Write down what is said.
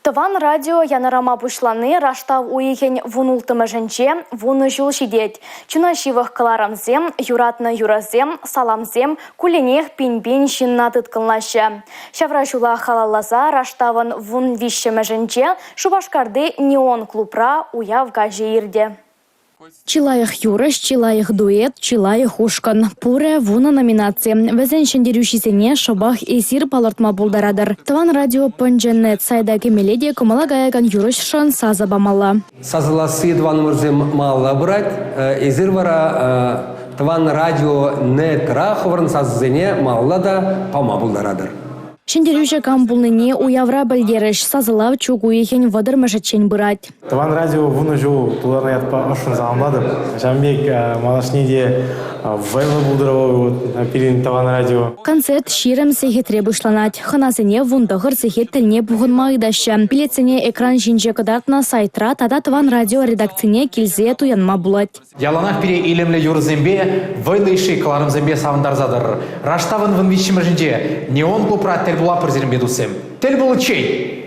Тӑван радио янӑрама пуҫлани раштав уйӑхӗн вунулттӑмӗшӗнче вунӑ ҫул ҫитет. Чуна ҫывӑх кӑларӑмсем, юратнӑ юрӑсем, саламсем кулленех пин-пин ҫынна тыткӑнлаҫҫӗ. Ҫавра ҫула халалласа раштавӑн вунвиҫҫӗмӗшӗнче Шупашкарти «Неон» клубра уяв каҫӗ иртӗ. Чи лайӑх юрӑҫ, чи лайӑх дуэт, чи лайӑх ушкӑн. Пурӗ вунӑ номинаци. Вӗсен ҫӗнтерӳҫисене шӑпах эсир палӑртма пултаратӑр. Тӑван радио пӑнчӑ.нет сайта кӗмелле те кӑмӑла каякан юрӑҫшӑн сасӑ памалла. Сасӑласси тӑванӑмӑрсем малалла пырать. Эсир вара Тӑван радио нетра хӑвӑрӑн сасӑсене малалла та пама пултаратӑр. Ҫӗнтерӳҫӗ кам пулнине уявра пӗлтерӗҫ. Сасӑлав чӳк уйӑхӗн вӑтӑрмӗшӗччен пырать. Тӑван радио вунӑ ҫул тултарнӑ ятпа ӑшшӑн саламлатӑп. Ҫавӑн пек малашне те вӑйлӑ пултӑр вӑл пирӗн тӑван радио. Концерт 20 сехетре пуҫланать. Хӑнасене 19 сехет тӗлне пухӑнма ыйтаҫҫӗ. Билетсене экран ҫинче кӑтартнӑ сайтра тата Тӑван радио редакцине килсе туянма пулать. Яланах пире илемлӗ юрӑсемпе, вӑйлӑ йышши кӑларӑмсемпе савӑнтарса тӑрӑр. Раштавӑн вунвиҫҫӗмӗшӗнче Неон клубра тӗл пулатпӑр сирӗнпе, туссем. Тӗл пуличчен!